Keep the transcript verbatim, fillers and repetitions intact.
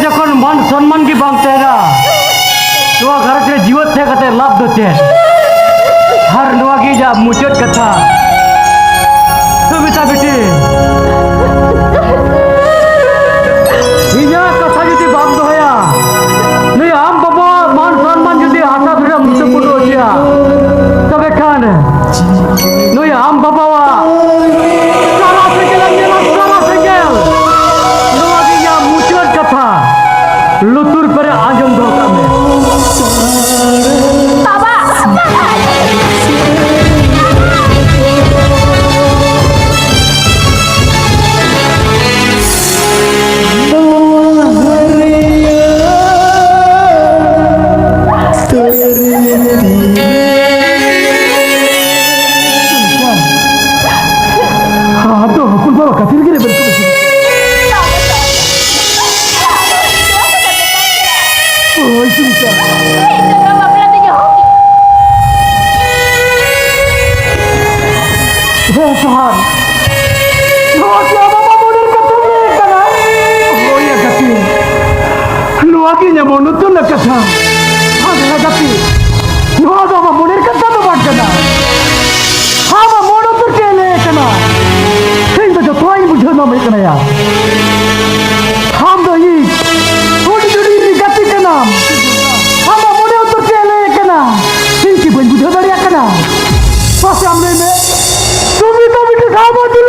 ᱡᱚᱠᱷᱚᱱ ᱢᱟᱱ ᱥᱚᱱᱢᱟᱱ ᱜᱮ ᱵᱟᱝ ᱛᱟᱦᱮᱱᱟ, ᱱᱚᱣᱟ ᱜᱷᱟᱨᱚᱸᱡᱽ ᱨᱮ ᱡᱤᱣᱮᱫ ᱛᱟᱦᱮᱸ ᱠᱟᱛᱮ ᱞᱟᱵᱷ ᱫᱚ ᱪᱮᱫ? ᱟᱨ ᱱᱚᱣᱟ ᱜᱮ ᱤᱧᱟᱹᱜ ᱢᱩᱪᱟᱹᱫ ᱠᱟᱛᱷᱟ᱾ ᱥᱩᱢᱤᱛᱟ ᱵᱤᱴᱤ, ᱤᱧᱟᱹᱜ ᱠᱟᱛᱷᱟ ᱡᱩᱫᱤ ᱵᱟᱢ ᱫᱚᱦᱚᱭᱟ, ᱱᱩᱭ ᱟᱢ ᱵᱟᱵᱟᱣᱟᱜ ᱢᱟᱱ ᱥᱚᱱᱢᱟᱱ ᱡᱩᱫᱤ ᱦᱟᱥᱟ ᱫᱷᱩᱲᱤ ᱨᱮᱢ ᱛᱩᱯᱩᱫ ᱦᱚᱪᱚᱭᱟ, ᱛᱚᱵᱮ ᱠᱷᱟᱱ ᱱᱩᱭ ᱟᱢ ᱵᱟᱵᱟᱣᱟᱜ ᱥᱟᱨᱟ ᱥᱮᱸᱜᱮᱞ ᱮᱢ ᱧᱮᱞᱟ, ᱥᱟᱨᱟ ᱥᱮᱸᱜᱮᱞ᱾ ᱱᱚᱣᱟ ᱜᱮ ᱤᱧᱟᱹᱜ ᱢᱩᱪᱟᱹᱫ ᱠᱟᱛᱷᱟ᱾ ᱞᱩᱛᱩᱨ ᱯᱮᱨᱮᱡ ᱟᱸᱡᱚᱢ ᱫᱚᱦᱚ ᱠᱟᱜ ᱢᱮ᱾ ᱵᱟᱵᱟ! ᱟᱫᱚ ᱦᱚᱯᱚᱱ ᱵᱟᱵᱟ ᱠᱷᱟᱹᱛᱤᱨ ᱜᱮ ᱨᱮᱵᱮᱱ ᱠᱟᱱᱟ᱾ ᱦᱳᱭ, ᱪᱤᱱᱛᱟ᱾ ᱦᱮᱸ, ᱥᱚᱦᱟᱱ᱾ ᱱᱚᱣᱟ ᱠᱤ ᱟᱢᱟᱜ ᱢᱚᱱᱮᱨ ᱠᱟᱛᱷᱟ ᱜᱮ ᱠᱟᱱᱟ? ᱦᱳᱭ ᱭᱟ ᱜᱟᱛᱮ, ᱱᱚᱣᱟ ᱜᱮ ᱤᱧᱟᱹᱜ ᱢᱚᱱ ᱩᱛᱟᱹᱨ ᱨᱮᱱᱟᱜ ᱠᱟᱛᱷᱟ᱾ ᱟᱫᱚ ᱭᱟ ᱜᱟᱛᱮ, ᱱᱚᱣᱟ ᱫᱚ ᱟᱢᱟᱜ ᱢᱚᱱᱮᱨ ᱠᱟᱛᱷᱟ ᱫᱚ ᱵᱟᱝ ᱠᱟᱱᱟ᱾ ᱟᱢᱟᱜ ᱢᱚᱱ ᱩᱛᱟᱹᱨ ᱪᱮᱫ ᱞᱟᱹᱭ ᱠᱟᱱᱟ? ᱤᱧ ᱫᱚ ᱡᱚᱛᱚᱣᱟᱜ ᱤᱧ ᱵᱩᱡᱷᱟᱹᱣ ᱧᱟᱢᱮᱫ ᱠᱟᱱᱟ ᱭᱟ᱾ ᱟᱢ ᱫᱚ ᱤᱧ ᱦᱩᱰᱤᱧ ᱦᱩᱰᱤᱧ ᱨᱤᱧ ᱜᱟᱛᱮ ᱠᱟᱱᱟᱢ᱾ ᱟᱢᱟᱜ ᱢᱚᱱᱮ ᱩᱛᱟᱹᱨ ᱪᱮᱫ ᱞᱟᱹᱭ ᱠᱟᱱᱟ? ᱤᱧ ᱠᱤ ᱵᱟᱹᱧ ᱵᱩᱡᱷᱟᱹᱣ ᱫᱟᱲᱮᱭᱟᱜ ᱠᱟᱱᱟ? ᱢᱟᱥᱮ ᱟᱢ ᱞᱟᱹᱭ ᱢᱮ᱾ ᱥᱩᱢᱤᱛᱟ ᱵᱤᱴᱤ ᱥᱟᱶ ᱵᱟᱹᱧ